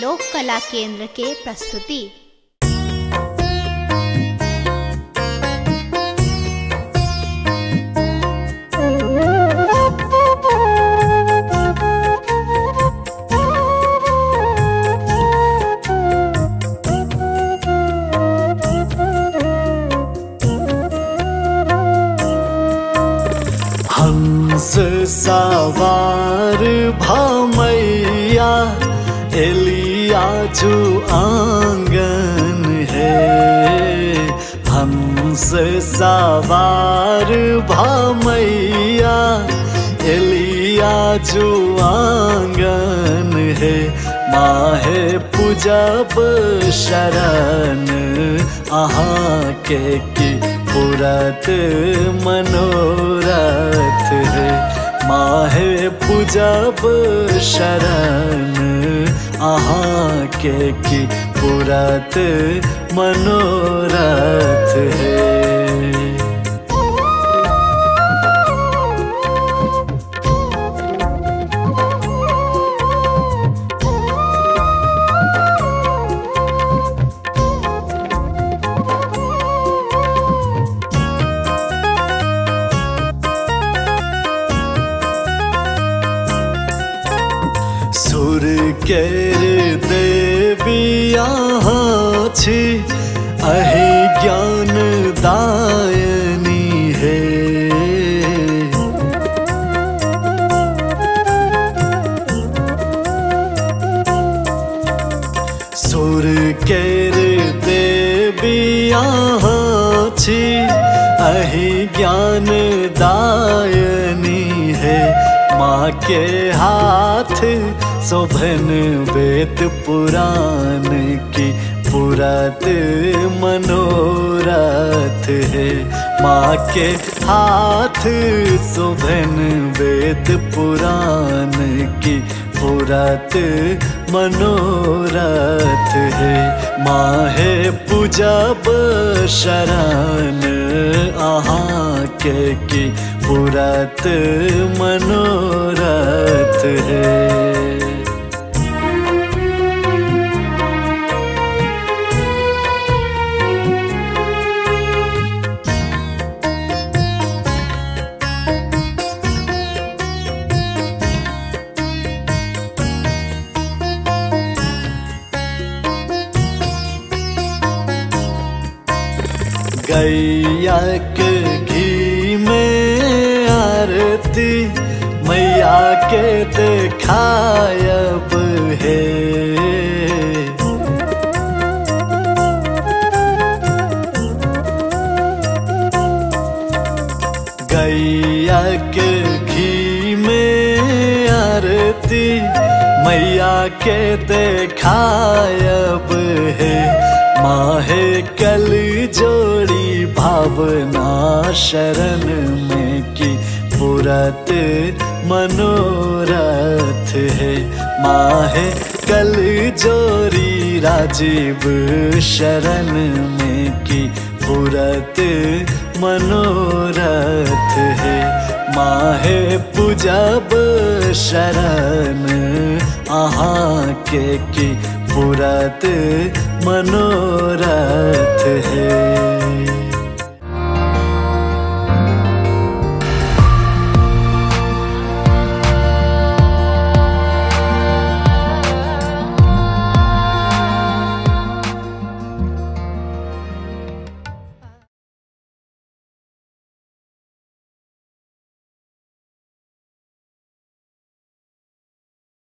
लोक कला केंद्र के प्रस्तुति। हंस सवार भमैया एलिया जू आंगन है। हंस सवार भमैया एलिया जू आंगन है। माहे पूजब शरण अहाँ के की पुरत मनोरथ है। माहे पूजब शरण अहाँ के की पुरत मनोरथ है। सुर केर देवी अहाँ छी अहि ज्ञान दायनी है। सुर केर देवी अहाँ छी अहि ज्ञान दायनी है। माँ के हाथ शोभन वेद पुराण की पुरत मनोरथ है। माँ के हाथ शोभन वेद पुराण की पुरत मनोरथ है। माहे पूजब शरण अहाँ के की पुरत मनोरथ है। गैया के घी में आरती मैया के देखायब है। गैया के घी में आरती मैया के देखायब है। माहे कल जोड़ी भावना शरण में की पुरत मनोरथ है। माहे कल जोड़ी राजीव शरण में की पुरत मनोरथ है। माहे पूजब शरण अहाँ के की पुरत मनोरथ है।